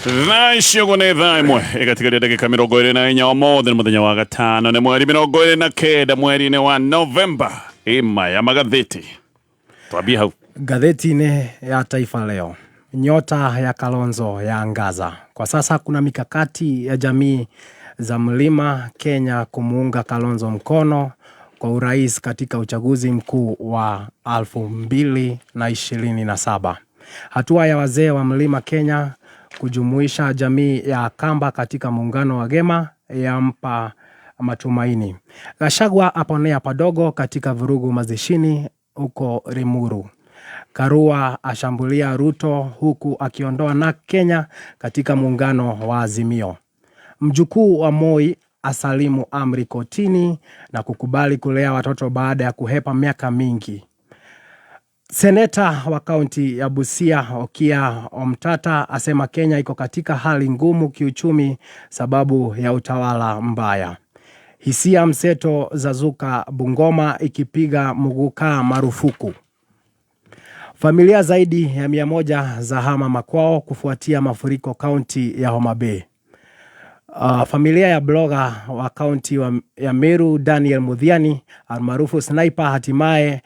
Thaa ici ũguo nĩ thaa 1 ĩgatigaria ndagĩka 24. Ũmũthĩ nĩ mũthenya wa gatano, nĩ mweri 29 mweri-inĩ wa Novemba. Ĩma ya magathĩti, twambie hau. Ngathĩti-inĩ ya Taifa Leo, nyota ya Kalonzo yaangaza. Kwa sasa kuna mikakati ya jamii za Mlima Kenya kumuunga Kalonzo mkono kwa urais katika uchaguzi mkuu wa 2027. Hatua ya wazee wa Mlima Kenya kujumuisha jamii ya Kamba katika muungano wa Gema yampa matumaini. Gachagua aponea padogo katika vurugu mazishini huko Limuru. Karua ashambulia Ruto huku akiondoa NARC Kenya katika muungano wa Azimio. Mjukuu wa Moi asalimu amri kotini na kukubali kulea watoto baada ya kuhepa miaka mingi. Seneta wa kaunti ya Busia Okiya Omtata asema Kenya iko katika hali ngumu kiuchumi sababu ya utawala mbaya. Hisia mseto zazuka Bungoma ikipiga muguka marufuku. Familia zaidi ya 100 zahama makwao kufuatia mafuriko kaunti ya Homa Bay. Familia ya bloga wa kaunti ya Meru Daniel Muthiani almaarufu Sniper hatimaye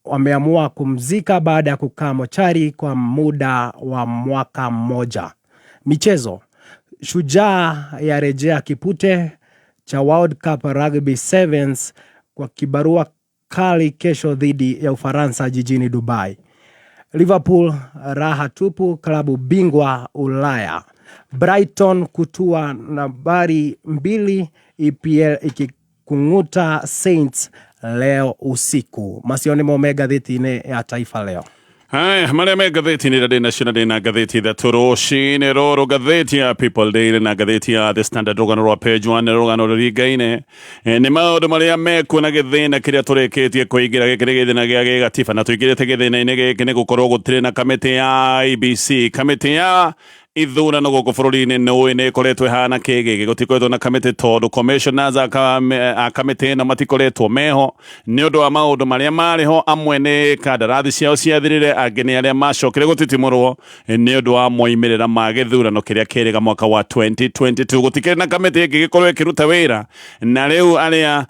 wameamua kumzika baada ya kukaa mochari kwa muda wa mwaka mmoja. Michezo. Shujaa yarejea kipute cha World Cup Rugby Sevens kwa kibarua kali kesho dhidi ya Ufaransa jijini Dubai. Liverpool raha tupu, klabu bingwa Ulaya. Brighton kutua nambari 2 EPL ikikung'uta Saints leo usiku. Macio nĩmo me ngathĩti-inĩ ya Taifa Leo. Haya, marĩa me ngathĩti-inĩ ĩrĩa ndĩnacio, na ndĩna ngathĩti ithatũ rũcinĩ rũrũ, ngathĩti ya People Daily na ngathĩti ya The Standard. Rũgano rwa page 1 nĩ rũgano rũringaine nĩ maũndũ marĩa mekuo na gĩthĩna kĩrĩa tũrĩkĩtie kũingĩra. Gĩkĩ nĩ gĩthĩna gĩa gĩgatiba, na tũingĩrĩte gĩthĩna-inĩ gĩkĩ nĩ gũkorwo gũtirĩ na kamĩtĩ ya IEBC. Kamĩtĩ ya ithurano gũkũ bũrũri-inĩ nĩ ũĩ nĩ ĩkoretwo ĩhana kĩgĩgĩ. Gũtikoretwo na kamĩtĩ tondũ commissioners a kamĩtĩ ĩno matikoretwo meho nĩ ũndũ wa maũndũ marĩa marĩ ho. Amwe nĩ kandarathi ciao ciathirire, angĩ nĩ arĩa macokire gũtitimũrwo nĩ ũndũ wa moimĩrĩra ma gĩthurano kĩrĩa kĩrĩga mwaka wa 2022. Gũtikĩrĩ na kamĩtĩ ĩngĩgĩkorwo ĩkĩruta wĩra, na rĩu arĩa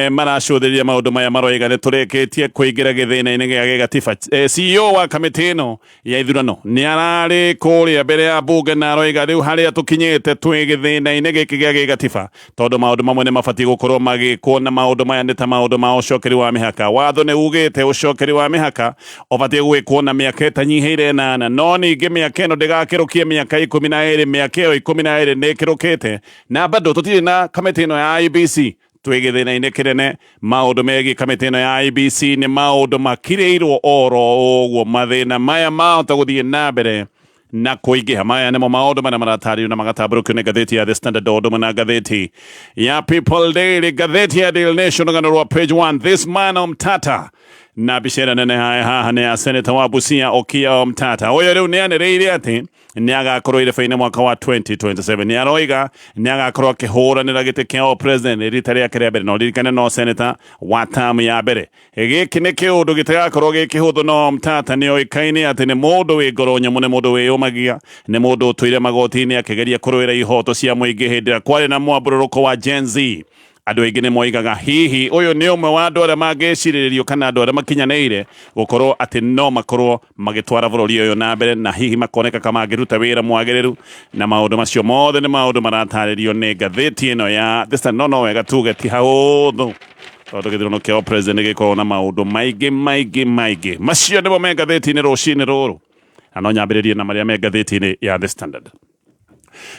maracũthĩrĩria maũndũ maya maroiga nĩ tũrĩkĩtie kũingĩra gĩthĩna-inĩ gĩa gĩgatiba. CEO wa kamĩtĩ ĩno ya ithurano nĩ ararĩ kũrĩa mbere ya bunge na aroiga rĩu harĩa tũkinyĩte twĩ gĩthĩna-inĩ gĩkĩ gĩa gĩgatiba, tondũ maũndũ mamwe nĩ mabatiĩ gũkorwo magĩkwo, na maũndũ maya nĩ ta maũndũ ma ũcokeri wa mĩhaka. Watho nĩ ugĩte ũcokeri wa mĩhaka ũbatiĩ gwĩkwo na mĩaka ĩtanyihĩire 8, no ningĩ mĩaka ĩno ndĩgakĩrũkie mĩaka 12. Mĩaka ĩyo 12 nĩ ĩkĩrũkĩte na bado tũtirĩ na kamĩtĩ ĩno ya IEBC. Twĩ gĩthĩna-inĩ kĩnene. Maũndũ megiĩ kamĩtĩ ĩno ya IEBC nĩ maũndũ makirĩirwo oro ũguo. Mathĩna maya mahota gũthiĩ na mbere na kũingĩha. Maya nĩmo maũndũ marĩa maratarĩrio na magatambũrũkio nĩ ngathĩti ya The Standard o ũndũ ũmwe na ngathĩti ya People Daily. Ngathĩti ya Daily Nation, rũgano rwa page 1, "This Man Omtata", na mbica ĩrĩa nene haha nĩ ya seneta wa Busia Okiya Omtata. Ũyũ rĩu nĩ anĩrĩire atĩ nĩ agakorwo irebe-inĩ mwaka wa 2027. Nĩ aroiga nĩ agakorwo akĩhũranĩra gĩtĩ kĩa president rita rĩake rĩa mbere, no ririkane no seneta wa tamu ya mbere. Gĩkĩ nĩ kĩũndũ gĩtigakorwo gĩ kĩhũthũ, no Omtata nĩ oĩkaine atĩ nĩ mũndũ wĩ ngoro nyũmũ, nĩ mũndũ wĩyũmagia, nĩ mũndũ ũtũire magoti-inĩ akĩgeria kũrũĩra ihoto cia mũingĩ. Hĩndĩ ĩrĩa kwarĩ na mwambũrũrũko wa Gen Z, andũ aingĩ nĩ moigaga hihi ũyũ nĩ ũmwe wa andũ arĩa mangĩcirĩrĩrio kana andũ arĩa makinyanĩire gũkorwo atĩ no makorwo magĩtwara bũrũri ũyũ na mbere, na hihi makoneka ka mangĩruta wĩra mwagĩrĩru. Na maũndũ macio mothe nĩ maũndũ maratarĩrio nĩ ngathĩti ĩno ya The Standard. No wega tuge ti haũthũ, tondũ gĩthurano kĩa president nĩ gĩkoragwo na maũndũ maingĩ maingĩ maingĩ. Macio nĩmo me ngathĩti-inĩ rũcinĩ rũrũ, na no nyambĩrĩrie na marĩa me ngathĩti-inĩ ya The Standard.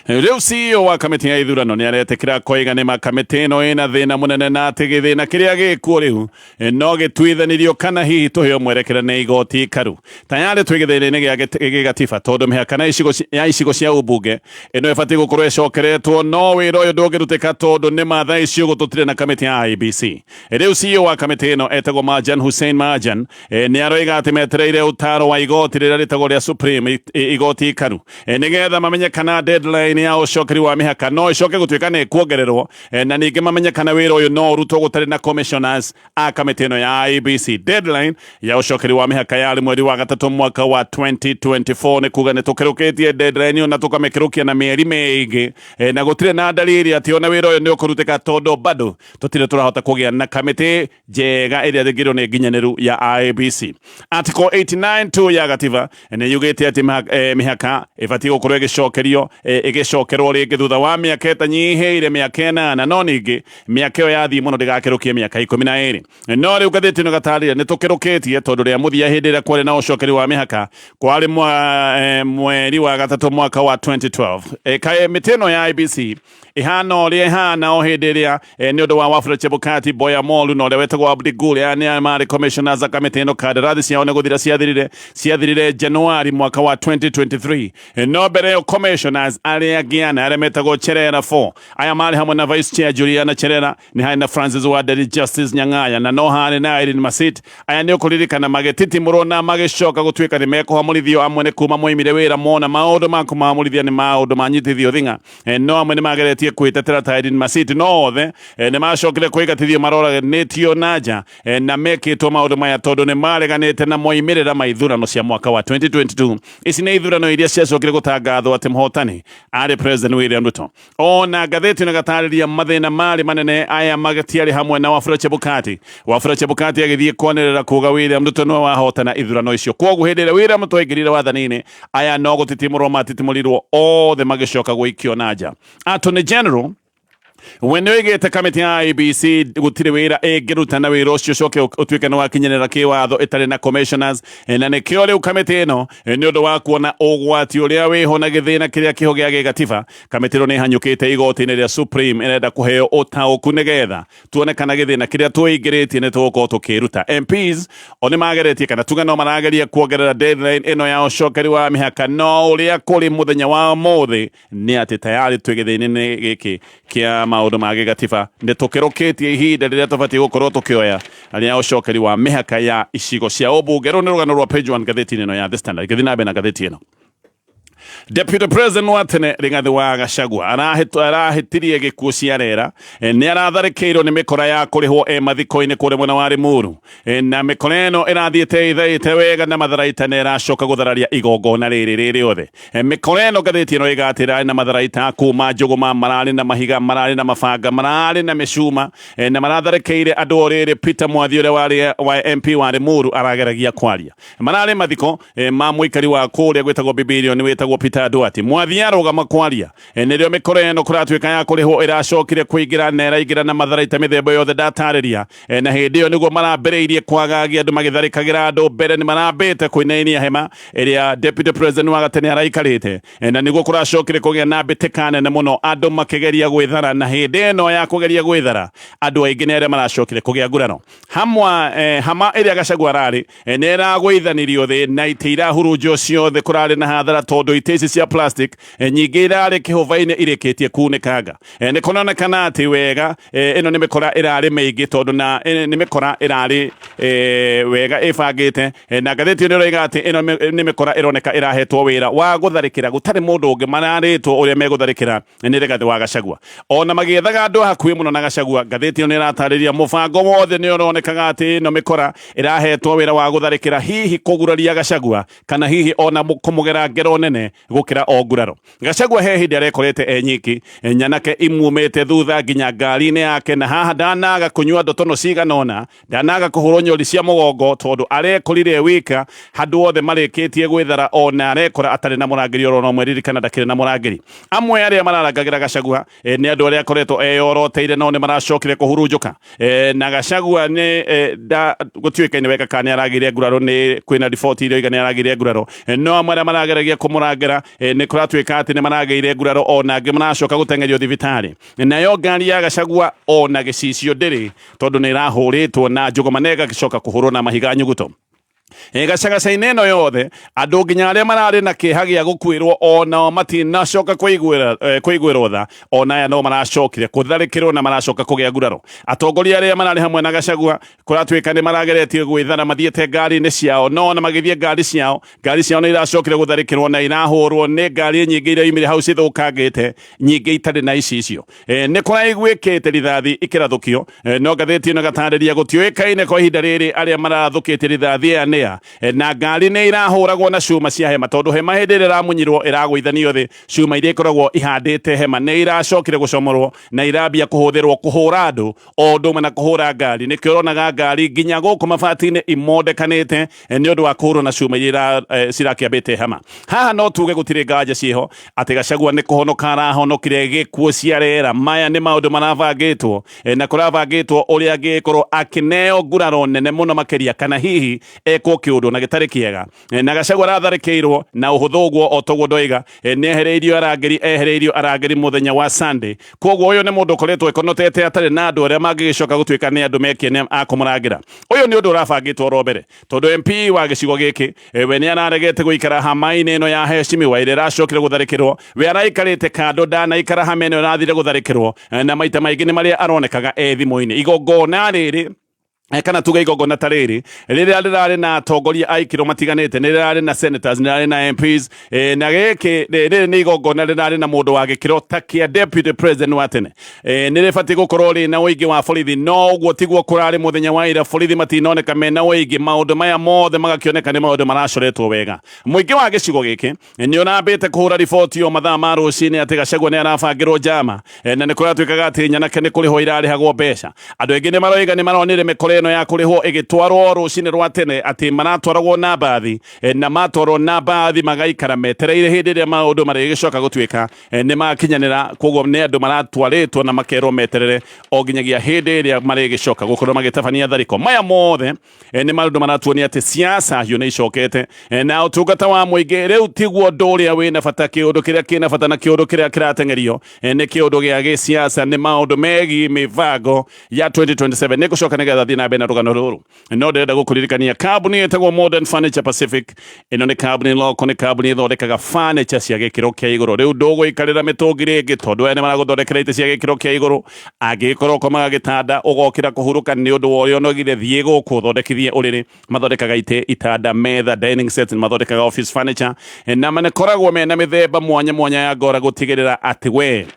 Rĩu CEO wa kamĩtĩ ya ithurano nĩ aretĩkĩra koiga nĩ ma kamĩtĩ ĩno ĩna thĩna mũnene, na atĩ gĩthĩna kĩrĩa gĩkuo rĩu no gĩtuithanirio kana hihi tũheo mwerekera nĩ igoti ikaru. Tayarĩ twĩ gĩthĩna-inĩ gĩa gĩgatiba, tondũ mĩhaka na icigo ya icigo cia ũmbunge ĩno ĩbatiĩ gũkorwo ĩcokeretwo, no wĩra ũyũ ndũngĩrutĩka tondũ nĩ ma thaa ici ũguo tũtirĩ na kamĩtĩ ya IEBC. Rĩu CEO wa kamĩtĩ ĩno etagwo Marjan Hussein Marjan nĩ aroiga atĩ metereire ũtaro wa igoti rĩrĩa rĩtagwo rĩa Supreme, igoti ikaru, nĩgetha mamenye kana deadline Deadline ya ũcokeri wa mĩhaka no ĩcoke gũtuĩka nĩ ĩkuongererwo, na ningĩ mamenye kana wĩra ũyũ no ũrutwo gũtarĩ na commissioners a kamĩtĩ ĩno ya IEBC. Deadline ya ũcokeri wa mĩhaka yarĩ mweri wa gatatũ mwaka wa 2024. Nĩ kuga nĩ tũkĩrũkĩtie deadline ĩyo na tũkamĩkĩrũkia na mĩeri mĩingĩ, na gũtirĩ na dalili atĩ ona wĩra ũyũ nĩ ũkũrutĩka, tondũ bado tũtirĩ tũrahota kũgĩa na kamĩtĩ njega ĩrĩa ĩngĩrwo nĩ nginyanĩru ya IEBC. Article 89(2) ya gatiba nĩ yugĩte atĩ mĩhaka ĩbatiĩ gũkorwo ĩgĩcokerio, ĩgĩcokerwo rĩngĩ thutha wa mĩaka ĩtanyihĩire mĩaka 8, no ningĩ mĩaka ĩyo yathiĩ mũno ndĩgakĩrũkie mĩaka 12. No rĩu ngathĩti ĩno ĩgatarĩria nĩ tũkĩrũkĩtie, tondũ rĩa mũthia hĩndĩ ĩrĩa kwarĩ na ũcokeri wa mĩhaka kwarĩ mweri wa gatatũ mwaka wa 2012. Kaĩ mĩtĩ ĩno ya IEBC ĩhana ũrĩa ĩhana o hĩndĩ ĩrĩa, nĩ ũndũ wa Wafula Chebukati, Boya Molu na ũrĩa wetagwo Abdi Gul, aya nĩ marĩ commissioners a kamĩtĩ ĩno. Kandarathi ciao nĩ gũthira ciathirire Januari mwaka wa 2023. No mbere ĩyo commissioners arĩa angĩ ana arĩa metagwo Cherera 4, aya marĩ hamwe na Vice Chair Juliana Cherera, nĩ harĩ na Francis Wanderi, Justice Nyang'aya, na no harĩ na Irene Masit. Aya nĩ ũkũririkana magĩtitimũrwo na magĩcoka gũtuĩka nĩ mekũhamũrithio. Amwe nĩ kuma moimire wĩra mona maũndũ ma kũmahamũrithia nĩ maũndũ manyitithio thing'a. No amwe nĩ mageretie kwĩtetera ta Irene Masit, no othe nĩ macokire kwĩgatithio, maroranĩtio na nja, na mekĩtwo maũndũ maya tondũ nĩ mareganĩte na moimĩrĩra ma ithurano cia mwaka wa 2022. Ici nĩ ithurano iria ciacokire gũtangathwo atĩ mũhotani arĩ President William Ruto. Ona ngathĩti ĩno ĩgatarĩria mathĩna marĩ manene aya magĩtiarĩ hamwe na Wafula Chebukati. Wafula Chebukati agĩthiĩ kwanĩrĩra kuga William Ruto nĩwe wahotana ithurano icio. Kwoguo hĩndĩ ĩrĩa William Ruto aingĩrire wathani-inĩ, aya no gũtitimũrwo matitimũrirwo othe, magĩcoka gũikio na nja. Attorney General we nĩ oigĩte kamĩtĩ ya IEBC gũtirĩ wĩra ĩngĩruta na wĩra ũcio ũcoke ũtuĩke nĩ wakinyĩrĩra kĩwatho ĩtarĩ na commissioners. Na nĩkĩo rĩu kamĩtĩ ĩno, nĩ ũndũ wa kuona ũgwati ũrĩa wĩho na gĩthĩna kĩrĩa kĩho gĩa gĩgatiba, kamĩtĩ ĩno nĩ ĩhanyũkĩte igoti-inĩ rĩa Supreme, ĩrenda kũheo ũtaũku nĩgetha tuone kana gĩthĩna kĩrĩa twĩingĩrĩtie nĩ tũgũkorwo tũkĩruta. MPs o nĩ mageretie, kana tuge no marageria kuongerera deadline ĩno ya ũcokeri wa mĩhaka, no ũrĩa kũrĩ mũthenya wa ũmũthĩ nĩ atĩ tayari twĩ gĩthĩna-inĩ gĩkĩ kĩa maũndũ ma gĩgatiba. Nĩ tũkĩrũkĩtie ihinda rĩrĩa tũbatiĩ gũkorwo tũkĩoya rĩa ũcokeri wa mĩhaka ya icigo cia ũmbunge. Rũu nĩ rũgano rwa page 1 ngathĩti-inĩ ĩno ya The Standard. Ngĩthiĩ na mbere na ngathĩti ĩno, Deputy President wa tene Rigathi wa Gachagua arahĩtirie gĩkuũ cia rera. Nĩ aratharĩkĩirwo nĩ mĩkora ya kũrĩhwo e mathiko-inĩ kũrĩa mwena wa Limuru. Na mĩkora ĩno ĩrathiĩte ĩthaĩte wega na matharaita na ĩracoka gũthararia igongona rĩrĩ rĩ rĩothe. Mĩkora ĩno, ngathĩti ĩno ĩgatĩ, ĩrarĩ na matharaita kuma njũgũma, mararĩ na mahiga, mararĩ na mabanga, mararĩ na mĩcuma, na maratharĩkĩire andũ o rĩrĩ Peter Mwathi ũrĩa warĩ wa MP wa Limuru arageragia kwaria. Mararĩ mathiko ma mũikari wa kũrĩa gwĩtagwo Bibirio, nĩ wĩtagwo Peter Duarte. Mwathi arũgama kwaria, nĩrĩo mĩkora ĩno kũratuĩka ya kũrĩhwo ĩracokire kũingĩra na ĩraingĩra na matharaita mĩthemba yothe ndatarĩria. Na hĩndĩ ĩyo nĩguo marambĩrĩirie kwagagia andũ magĩtharĩkagĩra andũ. Mbere nĩ marambĩte kũinainia hema ĩrĩa Deputy President wa gatene araikarĩte, na nĩguo kũracokire kũgĩa na mbĩtĩka nene mũno, andũ makĩgeria gwĩthara, na hĩndĩ ĩno ya kũgeria gwĩthara andũ aingĩ nĩ arĩa maracokire kũgĩa nguraro hamwa. Hama ĩrĩa Gachagua ararĩ nĩ ĩragũithanirio thĩ na itĩ irahurunjwo ciothe. Kũrarĩ na hathara tondũ itĩ ici cia plastic nyingĩ irarĩ kĩhũba-inĩ irĩkĩtie kunĩkanga. Nĩ kũronekana atĩ wega ĩno nĩ mĩkora ĩrarĩ mĩingĩ, tondũ na nĩ mĩkora ĩrarĩ wega ĩbangĩte. Na ngathĩti ĩno ĩroiga atĩ ĩno nĩ mĩkora ĩroneka ĩrahetwo wĩra wa gũtharĩkĩra, gũtarĩ mũndũ ũngĩ mararĩtwo ũrĩa megũtharĩkĩra nĩ Rigathĩ wa Gachagua. Ona magĩethaga andũ hakuhĩ mũno na Gachagua, ngathĩti ĩno nĩ ĩratarĩria mũbango wothe nĩ ũronekaga atĩ ĩno mĩkora ĩrahetwo wĩra wa gũtharĩkĩra, hihi kũguraria Gachagua, kana hihi ona kũmũgera ngero nene gũkĩra o nguraro. Gachagua he hĩndĩ arekorete e nyiki, nyanake imumĩte thutha nginya ngari-inĩ yake, na haha ndanaga kũnyua ndotono cigana ũna, ndanaga kũhũrwo nyori cia mũgongo, tondũ arekorire wika handũ othe marĩkĩtie gwĩthara, ona arekora atarĩ na mũrangĩri oro ũmwe. Ririkana ndakĩrĩ na mũrangĩri. Amwe arĩa mararangagĩra Gachagua nĩ andũ arĩa akoretwo eyoroteire, no nĩ maracokire kũhurunjũka. Na Gachagua nĩ gũtiũĩkaine wega kana nĩ aragĩire nguraro, nĩ kwĩna riboti iria oiga nĩ aragĩire nguraro. No amwe arĩa marageragia kũmũrangĩra, nĩ kũratuĩka atĩ nĩ maragĩire nguraro, ona angĩ maracoka gũteng'erio thibitarĩ. Nayo ngari ya Gachagua ona gĩcicio ndĩrĩ, tondũ nĩ ĩrahũrĩtwo na njũgũma na ĩgagĩcoka kũhũrwo na mahiga nyuguto. Gacagaca-inĩ ĩno yothe andũ nginya arĩa mararĩ na kĩeha gĩa gũkuĩrwo onao matinacoka kũiguĩrwo tha, ona aya no maracokire kũtharĩkĩrwo na maracoka kũgĩa nguraro. Atongoria arĩa mararĩ hamwe na Gachagua kũratuĩka nĩ marageretie gwĩthara mathiĩte ngari-inĩ ciao, no ona magĩthiĩ ngari ciao nĩ iracokire gũtharĩkĩrwo na irahũrwo nĩ ngari nyingĩ iria imire hau cithũkangĩte, nyingĩ itarĩ na icicio. Nĩ kũraiguĩkĩte rithathi ikĩrathũkio, no ngathĩti ĩno ĩgatarĩria gũtiũĩkaine kwa ihinda rĩrĩ arĩa marathũkĩtie rithathi aya nĩa. Na ngari nĩ irahũragwo na cuma cia hema, tondũ hema hĩndĩ ĩrĩa ĩramunyirwo ĩragũithanio thĩ, cuma iria ikoragwo ihandĩte hema nĩ iracokire gũcomorwo na irambia kũhũthĩrwo kũhũra andũ o ũndũ ũmwe na kũhũra ngari. Nĩkĩo ũronaga ngari nginya gũkũ mabati-inĩ imondekanĩte, nĩ ũndũ wa kũhũrwo na cuma iria cirakĩambĩte hema. Haha no tuge gũtirĩ nganja ciĩho atĩ Gachagua nĩ kũhonoka arahonokire gĩkuũ cia rĩera. Maya nĩ maũndũ marabangĩtwo, na kũrabangĩtwo ũrĩa angĩgĩkorwo akĩneo nguraro nene mũno makĩria, kana hihi ekwo kĩũndũ na gĩtarĩ kĩega. Na Gachagua aratharĩkĩirwo na ũhũthũ ũguo o toguo ndoiga, nĩ ehereirio arangĩri, ehereirio arangĩri mũthenya wa Sunday. Koguo ũyũ nĩ mũndũ ũkoretwo ekonotete atarĩ na andũ arĩa mangĩgĩcoka gũtuĩka nĩ andũ mekiene a kũmũrangĩra. Ũyũ nĩ ũndũ ũrabangĩtwo oro mbere, tondũ MP wa gĩcigo gĩkĩ, we nĩ araregete gũikara hama-inĩ ĩno ya heshimiwa ĩrĩa ĩracokire gũtharĩkĩrwo. We araikarĩte kando, ndanaikara hama ĩno ĩrathire gũtharĩkĩrwo, na maita maingĩ nĩ marĩa aronekaga e thimũ-inĩ. Igongona rĩrĩ, kana tuge igongona ta rĩrĩ rĩrĩa rĩrarĩ na atongoria a ikĩro matiganĩte, nĩ rĩrarĩ na senators, nĩ rĩrarĩ na MPs, na gĩkĩ rĩrĩ nĩ igongona rĩrarĩ na mũndũ wa gĩkĩro ta kĩa deputy president wa tene. Nĩ rĩbatiĩ gũkorwo rĩ na ũingĩ wa borithi, no ũguo tiguo kũrarĩ mũthenya wa ira. Borithi matinoneka mena ũingĩ, maũndũ maya mothe magakĩoneka nĩ maũndũ maracoretwo wega. Mũingĩ wa gĩcigo gĩkĩ nĩ ũrambĩte kũhũra riboti o mathaa ma rũcinĩ atĩ Gachagua nĩ arabangĩrwo njama, na nĩ kũratuĩkaga atĩ nyanake nĩ kũrĩhwo irarĩhagwo mbeca. Andũ aingĩ nĩ maroiga nĩ maronire mĩkora ĩno ya kũrĩhwo ĩgĩtwarwo rũcinĩ rwa tene, atĩ maratwaragwo na mbathi, na matwarwo na mbathi magaikara metereire hĩndĩ ĩrĩa maũndũ marĩgĩcoka gũtuĩka nĩ makinyanĩra. Koguo nĩ andũ maratwarĩtwo na makerwo meterere o nginyagia hĩndĩ ĩrĩa marĩgĩcoka gũkorwo magĩtabania tharĩko. Maya mothe nĩ maũndũ maratuonia atĩ siasa hiũ nĩ icokete, na ũtungata wa mũingĩ rĩu tiguo ũndũ ũrĩa wĩna bata. Kĩũndũ kĩrĩa kĩna bata na kĩũndũ kĩrĩa kĩrateng'erio nĩ kĩũndũ gĩa gĩsiasa, nĩ maũndũ megiĩ mĩbango ya 2027. Nĩ ngũcoka nĩgetha thiĩ na mbere na rũgano rũrũ, no ndĩrenda gũkũririkania kambuni ĩtagwo Modern Furniture Pacific. Ĩno nĩ kambuni loko, nĩ kambuni ĩthondekaga furniture cia gĩkĩro kĩa igũrũ. Rĩu ndũgũikarĩra mĩtũngi rĩngĩ, tondũ aya nĩ maragũthondekera itĩ cia gĩkĩro kĩa igũrũ. Angĩgĩkorwo ũkomaga gĩtanda ũgokĩra kũhurũka nĩ ũndũ wa ũrĩa ũnogire, thiĩ gũkũ ũthondekithie ũrĩrĩ. Mathondekaga itĩ, itanda, metha, dining sets, mathondekaga office furniture, na makoragwo mena mĩthemba mwanya mwanya ya ngora gũtigĩrĩra atĩ we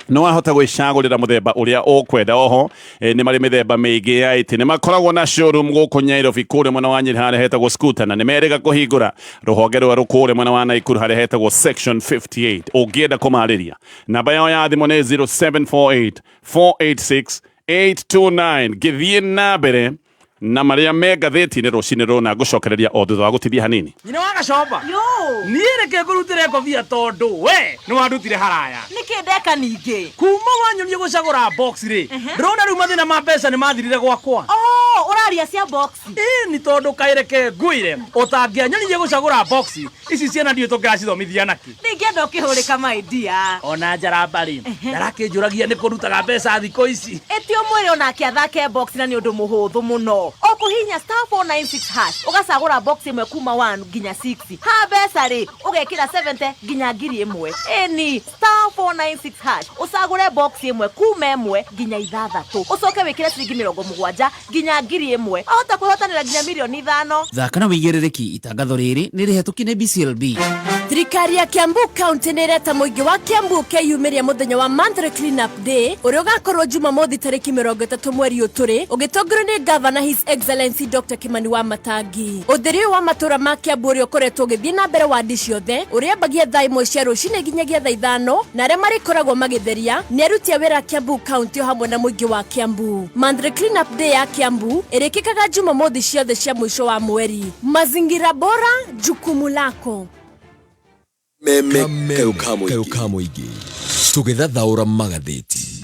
no wahota gwĩcagũrĩra mũthemba ũrĩa ũkwenda. Oho nĩ marĩ mĩthemba mĩingĩ ya itĩ. Nĩ makoragwo na showroom gũkũ Nairobi, kũrĩa mwena wa Nyĩrĩ harĩa hetagwo Scooter, na nĩ merĩga kũhingũra rũhonge rwerũ kũrĩa mwena wa Naikuru harĩa hetagwo Section 58. Ũngĩenda kũmarĩria, namba yao ya thimũ nĩ 0748 486 829. Ngĩthiĩ na mbere na marĩa me ngathĩti-inĩ rũcinĩ rũrũ, na ngũcokereria o thutha wa gũtithia hanini. Nyina wa Gacomba. Yo. Niĩ reke ngũrutĩre ngobia tondũ we nĩ wandutire haraya. Nĩkĩ ndeka ningĩ? Kuma wanyonia gũcagũra box rĩ, ndĩrona rĩu mathĩna ma mbeca nĩ mathirire gwakwa. Oh, ũraria cia box. Ĩĩ, nĩ tondũ kaĩ reke ngwĩre, ũtangĩanyonirie gũcagũra box ici, ciana ndiũĩ tũngĩracithomithia nakĩ. Ndingĩenda ũkĩhũrĩka, my dear. Ona njaramba rĩ, ndarakĩnjũragia nĩ kũrutaga mbeca thikũ ici. Ĩti ũmwĩre onake athake box, na nĩ ũndũ mũhũthũ mũno. Ũkũhihinya *496#, ũgacagũra box ĩmwe kuma 1 nginya 6. Ha mbeca rĩ, ũgekĩra 70 nginya 1000. Ĩni *496#, ũcagũre box ĩmwe kuma 1 nginya 6, ũcoke wĩkĩre ciringi 70 nginya 1000. Ahota kwĩhotanĩra nginya mirioni 5. Thaka na wĩigĩrĩrĩki. Itangatho rĩrĩ nĩ rĩhetũkie nĩ BCLB. Thirikari ya Kiambu County nĩ ĩreta mũingĩ wa Kiambu ũkeyumĩria mũthenya wa Monthly Clean Up Day ũrĩa ũgakorwo Jumamothi tarĩki 30 mweri ũyũ tũrĩ, ũgĩtongorio nĩ Governor His Excellency Dr. Kimani wa Matangi. Ũtheri ũyũ wa matũũra ma Kiambu ũrĩa ũkoretwo ũgĩthiĩ na mbere wandi ciothe ũrĩambagia thaa 1 cia rũcinĩ nginyagia thaa 5, na arĩa marĩkoragwo magĩtheria nĩ aruti a wĩra a Kiambu County o hamwe na mũingĩ wa Kiambu. Monthly Clean Up Day ya Kiambu ĩrĩkĩkaga Jumamothi ciothe cia mũico wa mweri. Mazingira bora, jukumu lako. Meme kayũ ka mũingĩ tũgĩthathaũra magathĩti.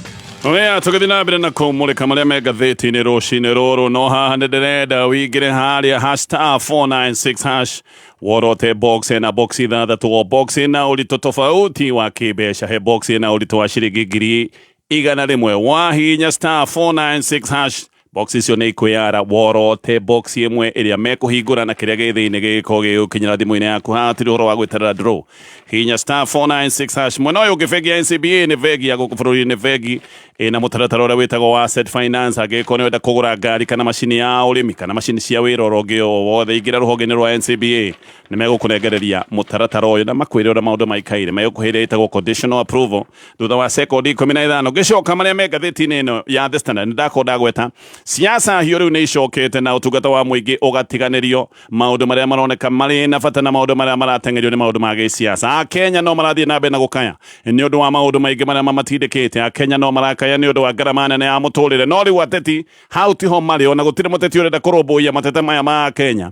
Oya, tũgĩthiĩ na mbere na kũmũrĩka marĩa me ngathĩti-inĩ rũcinĩ rũrũ, no haha nĩ ndĩrenda wĩingĩre harĩa hash *496# worote box ĩna box ithathatũ, o box ĩna ũritũ tofauti wa kĩmbeca. He box ĩna ũritũ wa ciringi 100,000. Wahihinya *496# Box icio nĩ ikwĩyara worote box ĩmwe ĩrĩa mekũhingũra na kĩrĩa gĩ thĩinĩ gĩgĩkorwo gĩgũkinyĩra thimũ-inĩ yaku. Hatirĩ ũhoro wa gwĩterera draw, hihinya star 496 hash. Mwena ũyũ ũngĩ, bengi ya NCBA nĩ bengi ya gũkũ bũrũri-inĩ, bengi ĩna mũtaratara ũrĩa wĩtagwo wa asset finance. Angĩgĩkorwo nĩ ũrenda kũgũra ngari kana macini ya ũrĩmi kana macini cia wĩra oro ũngĩ o wothe, ingĩra rũhonge-inĩ rwa NCBA, nĩ megũkũnengereria mũtaratara ũyũ na makwĩre ũrĩa maũndũ maikaire. Megũkũhe ĩrĩa ĩtagwo conditional approval thutha wa sekondi 15. Ngĩcoka marĩa me ngathĩti-inĩ ĩno ya The Standard, nĩ ndakorwo ndagweta siasa hiũ rĩu nĩ icokete na ũtungata wa mũingĩ ũgatiganĩrio. Maũndũ marĩa maroneka marĩ na bata na maũndũ marĩa marateng'erio nĩ maũndũ ma gĩsiasa. Akenya no marathiĩ na mbere na gũkaya nĩ ũndũ wa maũndũ maingĩ marĩa mamatindĩkĩte. Akenya no marakaya nĩ ũndũ wa ngarama nene ya mũtũrĩre, no rĩu ateti hau tiho marĩ, ona gũtirĩ mũteti ũrenda kũrũmbũiya mateta maya ma Akenya.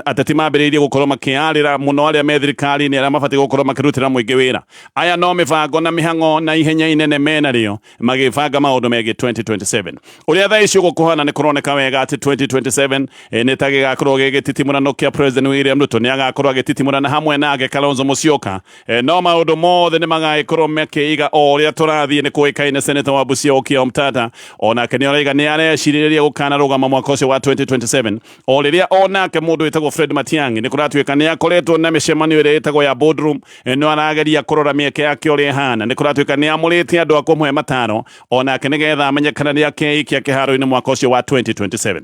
Ateti mambĩrĩirie gũkorwo makĩarĩra mũno arĩa me thirikari-inĩ, arĩa mabatiĩ gũkorwo makĩrutĩra mũingĩ wĩra. Aya no mĩbango na mĩhang'o na ihenya inene menarĩo magĩbanga maũndũ megiĩ 2027. Ũrĩa thaa ici ũguo kũhana, nĩ kũroneka wega atĩ 2027 nĩ ta gĩgakorwo gĩ gĩtitimũrano kĩa President William Ruto. Nĩ agakorwo agĩtitimũrana hamwe nake Kalonzo Musyoka, no maũndũ mothe nĩ magagĩkorwo makĩiga o ũrĩa tũrathiĩ. Nĩ kũĩkaine Senator wa Busia Okiya Omtatah onake nĩ araiga nĩ arecirĩrĩria gũkanarũgama mwaka ũcio wa 2027, o rĩrĩa onake mũndũ wĩtagwo Fred Matiang'i nĩ kũratuĩka nĩ akoretwo na mĩcemanio ĩrĩa ĩtagwo ya boardroom, no arageria kũrora mĩeke yake ũrĩa ĩhana. Nĩ kũratuĩka nĩ amũrĩte andũ a kũmũhe mataro onake nĩgetha amenye kana nĩ akeikia kĩharo-inĩ mwaka ũcio wa 2027.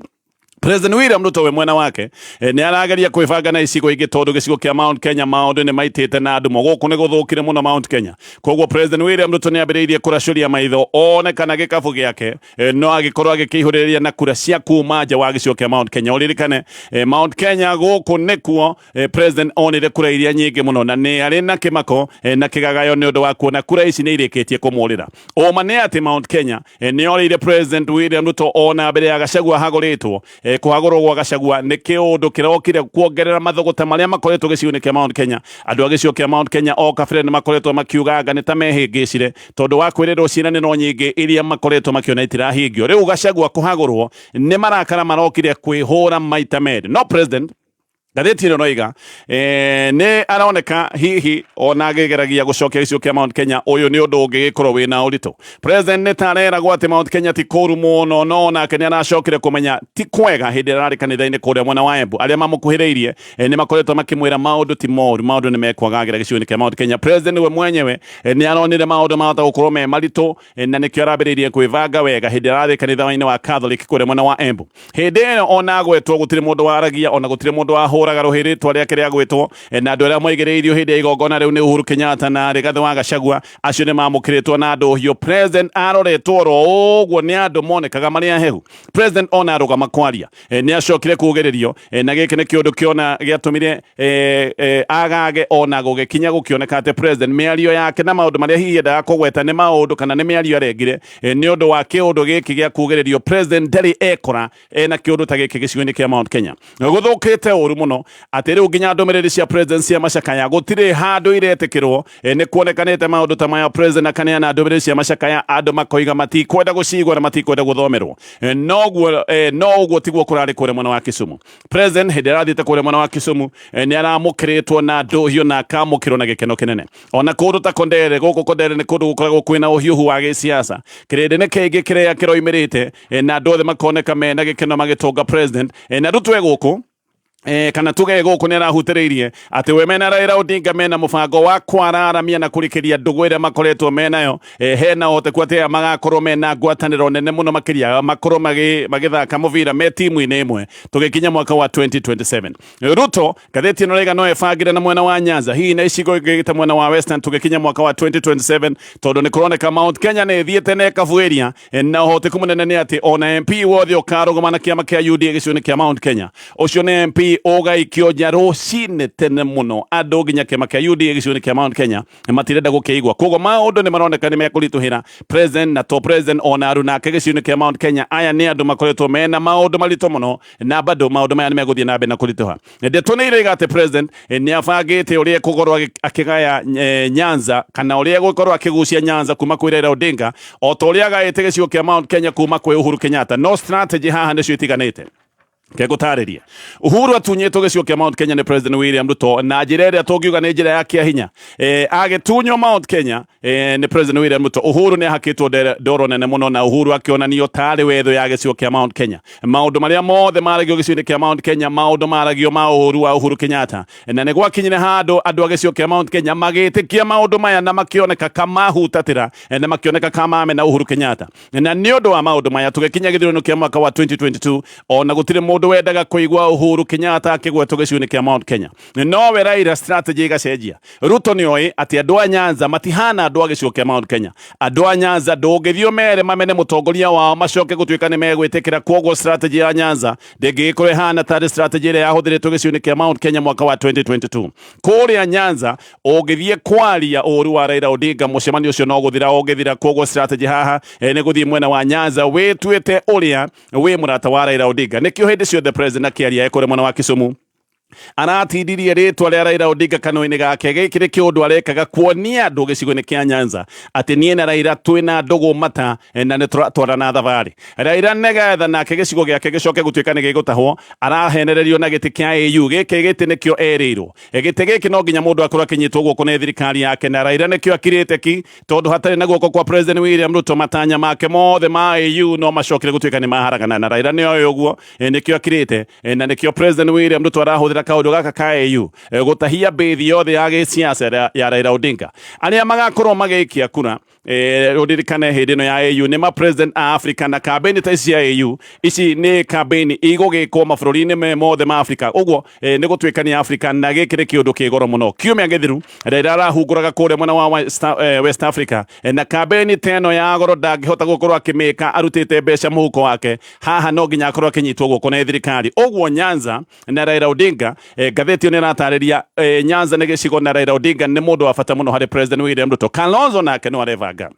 President William Ruto we mwena wake nĩ arageria kwĩbanga na icigo ingĩ, tondũ gĩcigo kĩa Mount Kenya maũndũ nĩ maitĩte na ndumo. Gũkũ nĩ gũthũkire mũno Mount Kenya. Koguo President William Ruto nĩ ambĩrĩirie kũracũria maitho one kana gĩkabu gĩake no agĩkorwo agĩkĩihũrĩrĩria na kura cia kuma nja wa gĩcigo kĩa Mount Kenya. Ũririkane Mount Kenya gũkũ nĩkuo President onire kura iria nyingĩ mũno, na nĩ arĩ na kĩmako na kĩgagayo nĩ ũndũ wa kuona kura ici nĩ irĩkĩtie kũmũrĩra. Ũma nĩ atĩ Mount Kenya nĩ orĩire President William Ruto ona mbere ya Gachagua hagũrĩtwo. Kũhagũrwo gwa Gachagua nĩ kĩũndũ kĩrokire kuongerera mathũgũta marĩa makoretwo gĩcigo-inĩ kĩa Mount Kenya. Andũ a gĩcigo kĩa Mount Kenya o kabere nĩ makoretwo makiuga anga nĩ ta mehĩngĩcire, tondũ wa kwĩrĩrwo ciĩranĩro nyingĩ iria makoretwo makĩona itirahingio. Rĩu Gachagua kũhagũrwo nĩ marakara marokire kwĩhũra maita merĩ. No president, ngathĩti ĩno noiga nĩ aroneka hihi ona agĩgeragia gũcokia gĩcigo kĩa Mount Kenya, ũyũ nĩ ũndũ ũngĩgĩkorwo wĩna ũritũ. President nĩ ta areragwo atĩ Mount Kenya ti kũru mũno, no onake nĩ aracokire kũmenya ti kwega hĩndĩ ĩrĩa ararĩ kanitha-inĩ kũrĩa mwena wa Embu. Arĩa mamũkuhĩrĩirie nĩ makoretwo makĩmwĩra maũndũ ti moru, maũndũ nĩ mekwagagĩra gĩcigo-inĩ kĩa Mount Kenya. President we mwenyewe nĩ aronire maũndũ mahota gũkorwo me maritũ, na nĩkĩo arambĩrĩirie kwĩbanga wega hĩndĩ ĩrĩa arathiĩ kanitha-inĩ wa Catholic kũrĩa mwena wa Embu. Hĩndĩ ĩyo ona agwetwo gũtirĩ mũndũ waragia, ona gũtirĩ mũndũ wahũraga rũhĩ rĩtwa rĩake rĩa gwĩtwo, na andũ arĩa moigĩrĩirio hĩndĩ ya igongona rĩu nĩ Uhuru Kenyatta na Rigathĩ wa Gachagua. Acio nĩ mamũkĩrĩtwo na ndũhiũ. President aroretwo oro ũguo nĩ andũ monekaga marĩ ahehu. President ona arũgama kwaria nĩ acokire kugĩrĩrio, na gĩkĩ nĩ kĩũndũ kĩona gĩatũmire agage ona gũgĩkinya gũkĩoneka atĩ president mĩario yake na maũndũ marĩa hihi endaga kũgweta nĩ maũndũ kana nĩ mĩario arengire nĩ ũndũ wa kĩũndũ gĩkĩ gĩa kugĩrĩrio. President ndarĩ ekora ena kĩũndũ ta gĩkĩ gĩcigo-inĩ kĩa Mount Kenya. Gũthũkĩte ũru mũno atĩ rĩu nginya ndũmĩrĩri cia president cia macakaya gũtirĩ handũ iretĩkĩrwo. Nĩ kuonekanĩte maũndũ ta maya, president akaneana ndũmĩrĩri cia macakaya, andũ makoiga matikwenda gũcigua na matikwenda gũthomerwo. Noguo no ũguo tiguo kũrarĩ kũrĩa mwena wa Kisumu. President hĩndĩ ĩrĩa arathiĩte kũrĩa mwena wa Kisumu nĩ aramũkĩrĩtwo na ndũhiũ na akamũkĩrwo na gĩkeno kĩnene. Ona kũndũ ta Kondere, gũkũ Kondere nĩ kũndũ gũkoragwo kwĩna ũhiũhu wa gĩsiasa. Kĩrĩndĩ nĩ kĩingĩ kĩrĩa kĩroimĩrĩte, na andũ othe makoneka mena gĩkeno magĩtũnga president. Na rĩu twĩ gũkũ kana tuge gũkũ nĩ arahutĩrĩirie atĩ we mena Raila Odinga mena mũbango wa kwararamia na kũrĩkĩria ndũgũ ĩrĩa makoretwo menayo. Hena ũhoteku atĩ aya magakorwo mena ngwatanĩro nene mũno makĩria, makorwo magĩthaka mũbira me timu-inĩ ĩmwe tũgĩkinya mwaka wa 2027. Ruto, ngathĩti ĩno rĩga, no ĩbangire na mwena wa Nyanza hihi na icigo ingĩ ta mwena wa Western tũgĩkinya mwaka wa 2027, tondũ nĩ kũroneka Mount Kenya nĩ ĩthiĩte na ĩkabuĩria, na ũhoteku mũnene nĩ atĩ ona MP wothe ũkarũgama na kĩama kĩa UDA gĩcigo-inĩ kĩa Mount Kenya, ũcio nĩ MP ũgaikio nja rũcinĩ tene mũno. Andũ nginya kĩama kĩa UDA gĩcigo-inĩ kĩa Mount Kenya matirenda gũkĩigua. Koguo maũndũ nĩ maroneka nĩ mekũritũhĩra president na to president ona aru nake gĩcigo-inĩ kĩa Mount Kenya. Aya nĩ andũ makoretwo mena maũndũ maritũ mũno, na bado maũndũ maya nĩ megũthiĩ na mbere na kũritũha. Ndeto nĩ iroiga atĩ president nĩ abangĩte ũrĩa ekũgorwo akĩgaya Nyanza, kana ũrĩa egũkorwo akĩgucia Nyanza kuma kwĩ Raila Odinga, o ta ũrĩa agaĩte gĩcigo kĩa Mount Kenya kuma kwĩ Uhuru Kenyatta, no strategy haha nĩcio itiganĩte. Kegũtarĩria Uhuru atunyĩtwo gĩcigo kĩa Mount Kenya nĩ President William Ruto na njĩra ĩrĩa tũngiuga nĩ njĩra ya kĩahinya. Agĩtunywo Mount Kenya nĩ President William Ruto, Uhuru nĩ ahakĩtwo ndoro nene mũno, na Uhuru akĩonanio tarĩ wetho ya gĩcigo kĩa Mount Kenya. Maũndũ marĩa mothe maragio gĩcigo-inĩ kĩa Mount Kenya, maũndũ maragio ma ũru wa Uhuru Kenyatta, na nĩ gwakinyire handũ andũ a gĩcigo kĩa Mount Kenya magĩtĩkia maũndũ maya na makĩoneka kamahutatĩra na makĩoneka kamamena Uhuru Kenyatta. Na nĩ ũndũ wa maũndũ maya tũgĩkinya gĩthurano kĩa mwaka wa 2022, ona gũtirĩ mũndũ wendaga kũigua Uhuru Kenyatta akĩgwetwo gĩcigo-inĩ kĩa Mount Kenya. Nowe Raila strategy ĩgacenjia. Ruto nĩ oĩ atĩ andũ a Nyanza matihana andũ a gĩcigo kĩa Mount Kenya. Andũ a Nyanza ndũngĩthiĩ ũmere mamene mũtongoria wao macoke gũtuĩka nĩ megwĩtĩkĩra. Kwoguo strategy ya Nyanza ndĩngĩgĩkorwo ĩhana tarĩ strategy ĩrĩa yahũthĩrĩtwo gĩcigo-inĩ kĩa Mount Kenya mwaka wa 2022. Kũrĩa Nyanza ũngĩthiĩ kwaria ũru wa Raila Odinga, mũcemanio ũcio no gũthira ũngĩthira. Kwoguo strategy haha nĩ gũthiĩ mwena wa Nyanza wĩtuĩte ũrĩa wĩ mũrata wa Raila Odinga. Nĩkĩo hĩndĩ ciothe president akĩaria ekũrĩa mwena wa Kisumu aratindirie rĩtwa rĩa Raila Odinga kanua-inĩ gake. Gĩkĩ nĩ kĩũndũ arekaga kuonia andũ gĩcigo-inĩ kĩa Nyanza atĩ niĩ na Raila twĩna ndũgũ mata na nĩ tũratwarana thabarĩ. Raila nĩgetha nake gĩcigo gĩake gĩcoke gũtuĩka nĩ gĩgũtahwo, arahenererio na gĩtĩ kĩa AU. Gĩkĩ gĩtĩ nĩkĩo erĩirwo. Gĩtĩ gĩkĩ no nginya mũndũ akorwo akĩnyitwo guoko nĩ thirikari yake, na Raila nĩkĩo akirĩte ki, tondũ hatarĩ na guoko kwa President William Ruto matanya make mothe ma AU no macokire gũtuĩka nĩ maharagana, na Raila nĩ oĩ ũguo, nĩkĩo akirĩte, na nĩkĩo President William Ruto arahũthĩra kaũndũ gaka ka AU gũtahia mbĩthi yothe ya gĩsiasa ya Raila Odinga. Arĩa magakorwo magĩikia kura, ũririkane hĩndĩ ĩno ya AU nĩ ma president a Africa, na kambĩini ta ici cia AU ici nĩ kambĩini igũgĩkwo mabũrũri-inĩ me mothe ma Africa. Ũguo nĩ gũtuĩka nĩ Africa, na gĩkĩ nĩ kĩũndũ kĩ goro mũno. Kiumia gĩthiru Raila arahungũraga kũrĩa mwena wa West Africa, na kambĩini ta ĩno ya goro ndangĩhota gũkorwo akĩmĩka arutĩte mbeca mũhuko wake. Haha no nginya akorwo akĩnyitwo guoko nĩ thirikari. Ũguo Nyanza na Raila Odinga, ngathĩti ĩyo nĩ ĩratarĩria, Nyanza nĩ gĩcigo na Raila Odinga nĩ mũndũ wa bata mũno harĩ President William Ruto. Kalonzo nake no arebanga.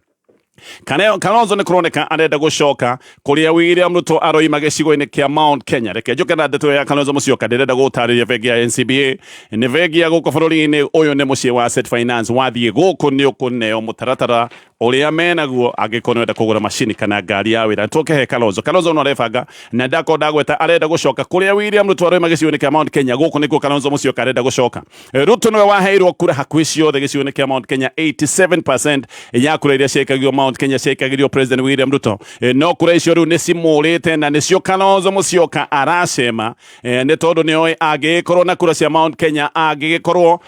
Kalonzo nĩ kũroneka arenda gũcoka kũrĩa William Ruto aroima gĩcigo-inĩ kĩa Mount Kenya. Reke njũke na ndeto ya Kalonzo Musyoka. Ndĩrenda gũtarĩria bengi ya NCBA nĩ bengi ya gũkũ bũrũri-inĩ ũyũ, nĩ mũciĩ wa Asset Finance. Wathiĩ gũkũ nĩ ũkũneo mũtaratara ũrĩa menaguo angĩkorwo nĩwenda kũgũra macini kana ngari ya wĩra. Tũke he Kalonzo. Kalonzo no arebanga na ndakorwo ndagweta arenda gũcoka kũrĩa William Ruto aroima gĩcigo-inĩ kĩa Mount Kenya. Gũkũ nĩkuo Kalonzo Musyoka arenda gũcoka. Ruto nĩwe waheirwo kura hakuhĩ ciothe gĩcigo-inĩ kĩa Mount Kenya. 87% ya kura iria ciaikagio Mount Kenya ciaikagĩrio President William Ruto. No kura icio rĩu nĩ cimũrĩte na nĩcio Kalonzo Musyoka aracema, nĩ tondũ nĩoĩ angĩgĩkorwo na kura cia Mount Kenya angĩgĩkorwo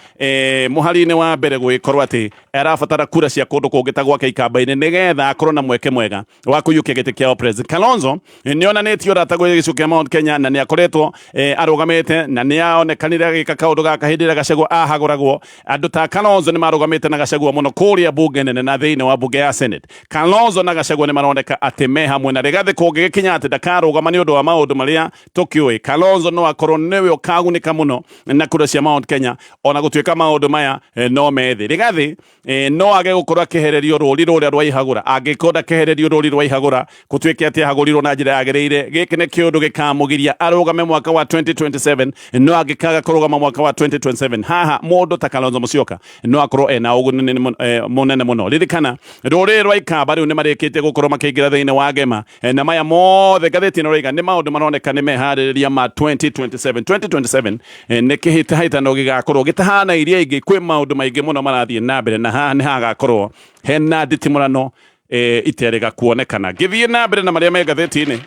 mũhari-inĩ wa mbere gũgĩkorwo atĩ arabatara kura cia kũndũ kũngĩ ta gwake ikamba-inĩ nĩgetha akorwo na mweke mwega wa kũiyũkia gĩtĩ kĩa president. Kalonzo nĩ onanĩtie ũrata gwĩ gĩcigo kĩa Mount Kenya na nĩ akoretwo arũgamĩte na nĩ aonekanire agĩka kaũndũ gaka hĩndĩ ĩrĩa Gachagua ahagũragwo. Andũ ta Kalonzo nĩ marũgamĩte na Gachagua mũno kũrĩa bunge nene na thĩinĩ wa bunge ya Senate. Kalonzo na Gachagua nĩ maroneka atĩ me hamwe, na Rigathĩ kũngĩgĩkinya atĩ ndakarũgama nĩ ũndũ wa maũndũ marĩa tũkĩũĩ, Kalonzo no akorwo nĩwe ũkagunĩka mũno na kura cia Mount Kenya, ona gũtuĩka maũndũ maya no methĩ. Rigathĩ no age gũkorwo akĩhererio rũri rũrĩa rwa ihagũra. Angĩkorwo ndakehererio rũri rwa ihagũra gũtuĩke atĩ ahagũrirwo na njĩra yagĩrĩire, gĩkĩ nĩ kĩũndũ gĩkamũgiria arũgame mwaka wa 2027. No angĩkaga kũrũgama mwaka wa 2027, haha mũndũ ta Kalonzo Musyoka no akorwo ena ũguni mũnene mũno. Ririkana rũrĩrĩ rwa Ikamba rĩu nĩ marĩkĩtie gũkorwo makĩingĩra thĩinĩ wa ngema, na maya mothe ngathĩti ĩno raiga nĩ maũndũ maroneka nĩ meharĩrĩria ma 2027. 2027 nĩ kĩhĩtahĩtano gĩgakorwo gĩtahana iria ingĩ. Kwĩ maũndũ maingĩ mũno marathiĩ na mbere, na haha nĩ hagakorwo hena nditimũrano iterĩga kuonekana. Ngĩthiĩ na mbere na marĩa me ngathĩti-inĩ,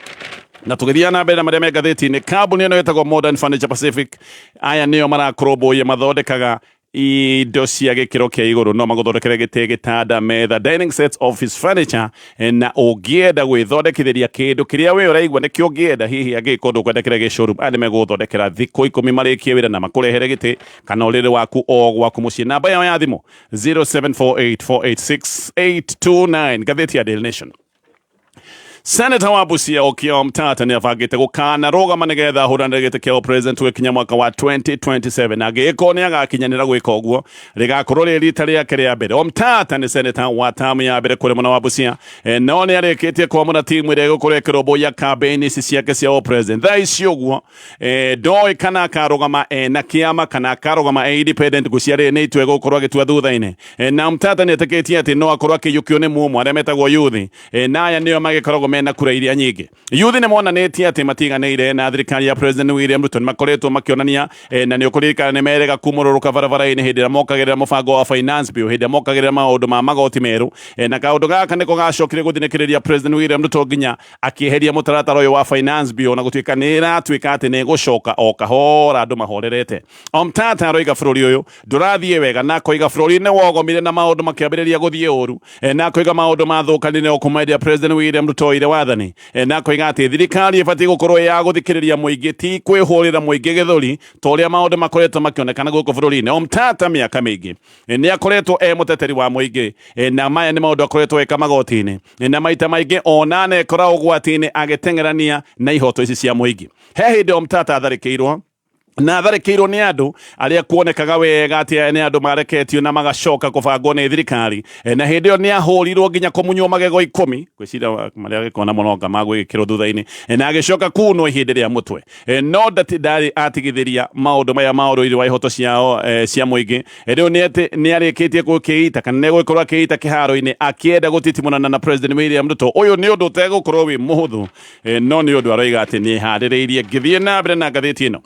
na tũgĩthiĩ na mbere na marĩa me ngathĩti-inĩ, kambuni ĩno ĩtagwo Modern Furniture Pacific, aya nĩo marakũrũmbũiya, mathondekaga indo cia gĩkĩro kĩa igũrũ. No magũthondekere gĩtĩ, gĩtanda, metha, dining sets, office furniture, na ũngĩenda gwĩthondekithĩria kĩndũ kĩrĩa we ũraigua nĩkĩo ũngĩenda, hihi angĩkorwo ndũkwenda kĩrĩa gĩ showroom, aya nĩmegũgũthondekera thikũ 10 marĩkie wĩra na makũrehere gĩtĩ kana ũrĩrĩ waku o gwaku mũciĩ. Namba yao ya thimũ 0748486829. Ngathĩti ya Daily Nation, Senator wa Busia Okiya Omtatah nĩ abangĩte gũkana rũgama nĩgetha ahũranĩre gĩtĩ kĩa president gũkinya mwaka wa 2027. Angĩgĩkorwo nĩ agakinyanĩra gwĩka ũguo, rĩgakorwo rĩ rita rĩake rĩa mbere. Omtatah nĩ senator wa tamu ya mbere kũrĩ mwena wa Busia, no nĩ arĩkĩtie kwamũra timu ĩrĩa ĩgũkorwo ĩkĩrũmbũiya campaign ici ciake cia president. Thaa ici ũguo ndoĩ kana akarũgama ena kĩama kana akarũgama e independent. Ngũciarĩ nĩ itua egũkorwo agĩtua thutha-inĩ. Na Omtatah nĩ etĩkĩtie atĩ no akorwo akĩiyũkio nĩ mumo arĩa metagwo youth, na aya nĩo magĩkoragwo mena kura iria nyingĩ. Yuthi nĩ monanĩtie atĩ matiganĩire na thirikari ya President William Ruto, nĩ makoretwo makĩonania na nĩ ũkũririkana nĩ merega kumũrũrũka barabara-inĩ hĩndĩ ĩrĩa mokagĩrĩra mũbango wa finance bill, hĩndĩ ĩrĩa mokagĩrĩra maũndũ ma magoti merũ, na kaũndũ gaka nĩko gacokire gũthinĩkĩrĩria President William Ruto nginya akĩeheria mũtaratara ũyũ wa finance bill, na gũtuĩka nĩ ĩratuĩka atĩ nĩ ĩgũcoka o kahora andũ mahorerete. Omtata aroiga bũrũri ũyũ ndũrathiĩ wega, na akoiga bũrũri nĩ wogomire na maũndũ makĩambĩrĩria gũthiĩ ũru, na akoiga maũndũ mathũkanire o kuma hĩndĩ ĩrĩa President William Ruto oire wathani, na akoiga atĩ thirikari ĩbatiĩ gũkorwo ĩ ya gũthikĩrĩria mũingĩ, ti kwĩhũrĩra mũingĩ gĩthũri ta ũrĩa maũndũ makoretwo makĩonekana gũkũ bũrũri-inĩ. Omtata mĩaka mĩingĩ nĩ akoretwo e mũteteri wa mũingĩ, na maya nĩ maũndũ akoretwo eka magoti-inĩ, na maita maingĩ ona anekora ũgwati-inĩ agĩteng'erania na ihoto ici cia mũingĩ. He hĩndĩ Omtata atharĩkĩirwo, na atharĩkĩirwo nĩ andũ arĩa kuonekaga wega atĩ aya nĩ andũ mareketio na magacoka kũbangwo nĩ thirikari, na hĩndĩ ĩyo nĩ ahũrirwo nginya kũmunywo magego 10, ngwĩciria marĩa agĩkorwo na mũnonga magwĩkĩrwo thutha-inĩ, na agĩcoka kunwo ihĩndĩ rĩa mũtwe. No ndarĩ atigithĩria maũndũ maya ma ũrũiri wa ihoto ciao cia mũingĩ. Rĩu nĩ arĩkĩtie gũkĩita kana nĩ egũgĩkorwo akĩita kĩharo-inĩ akĩenda gũtitimũrana na President William Ruto. Ũyũ nĩ ũndũ ũtegũkorwo wĩ mũhũthũ, no nĩ ũndũ aroiga atĩ nĩ eharĩrĩirie. Ngĩthiĩ na mbere na ngathĩti ĩno,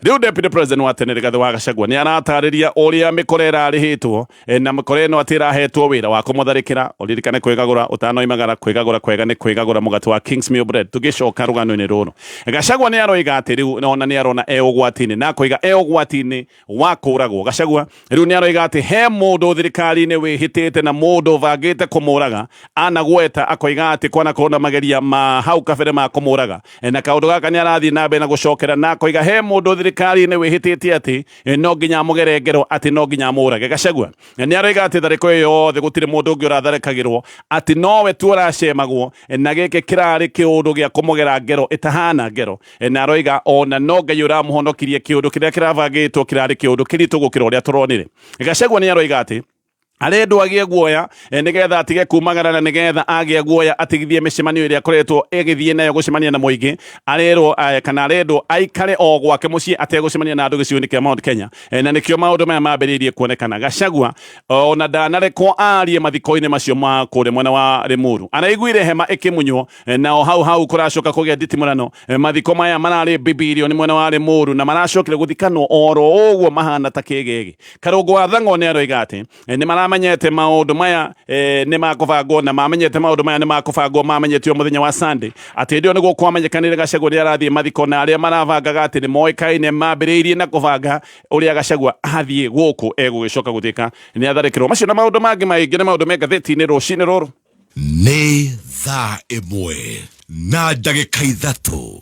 rĩu Deputy President wa tene Rigathĩ wa Gachagua nĩ aratarĩria ũrĩa mĩkora ĩrarĩhĩtwo, na mĩkora ĩno atĩ ĩrahetwo wĩra wa kũmũtharĩkĩra. Ũririkane kwĩgagũra ũtanoimagara, kwĩgagũra kwega nĩ kwĩgagũra mũgate wa Kingsmill Bread. Tũgĩcoka rũgano-inĩ rũrũ, Gachagua nĩ aroiga atĩ rĩu ona nĩ arona e ũgwati-inĩ, na akoiga e ũgwati-inĩ wa kũragwo. Gachagua rĩu nĩ aroiga atĩ he mũndũ thirikari-inĩ wĩhĩtĩte na mũndũ ũbangĩte kũmũraga, anagweta akoiga atĩ kwanakorwo na mageria ma hau kabere ma kũmũraga, na kaũndũ gaka nĩ arathiĩ na mbere na gũcokera, na akoiga he mũndũ thirikari-inĩ wĩhĩtĩte atĩ no nginya amũgere ngero, atĩ no nginya amũrage. Gachagua nĩ aroiga atĩ tharĩko ĩyo yothe gũtirĩ mũndũ ũngĩ ũratharĩkagĩrwo, atĩ nowe tu ũracemagwo, na gĩkĩ kĩrarĩ kĩũndũ gĩa kũmũgera ngero ĩtahana ngero, na aroiga ona no Ngai ũramũhonokirie, kĩũndũ kĩrĩa kĩrabangĩtwo kĩrarĩ kĩũndũ kĩritũ gũkĩra ũrĩa tũronire. Gachagua nĩ aroiga atĩ arendwo agĩe guoya, nĩgetha atige kumagara, na nĩgetha agĩe guoya atigithie mĩcemanio ĩrĩa akoretwo ĩgĩthiĩ nayo gũcemania na mũingĩ. Arerwo kana arendwo aikare o gwake mũciĩ ategũcemania na andũ gĩcigo-inĩ kĩa Mount Kenya, na nĩkĩo maũndũ maya mambĩrĩirie kuonekana. Gachagua ona ndanarekwo arie mathiko-inĩ macio ma kũrĩa mwena wa Limuru, araiguire hema ĩkĩmunywo, na o hau hau kũracoka kũgĩa nditimũrano. Mathiko maya mararĩ Bibirio nĩ mwena wa Limuru, na maracokire gũthikanwo oro ũguo mahana ta kĩgĩgĩ. Karũngũ wa Thang'o nĩ aroiga atĩ nĩ maramenyete maũndũ maya nĩ makũbangwo, na mamenyete maũndũ maya nĩ makũbangwo mamenyetio mũthenya wa Sunday, atĩ hĩndĩ ĩyo nĩguo kwamenyekanire Gachagua nĩ arathiĩ mathiko, na arĩa marabangaga atĩ nĩ moĩkaine mambĩrĩirie na kũbanga ũrĩa Gachagua athiĩ gũkũ egũgĩcoka gũtuĩka nĩ atharĩkĩrwo. Macio na maũndũ mangĩ maingĩ nĩ maũndũ me ngathĩti-inĩ rũcinĩ rũrũ. Nĩ thaa 1 na ndagĩka 3.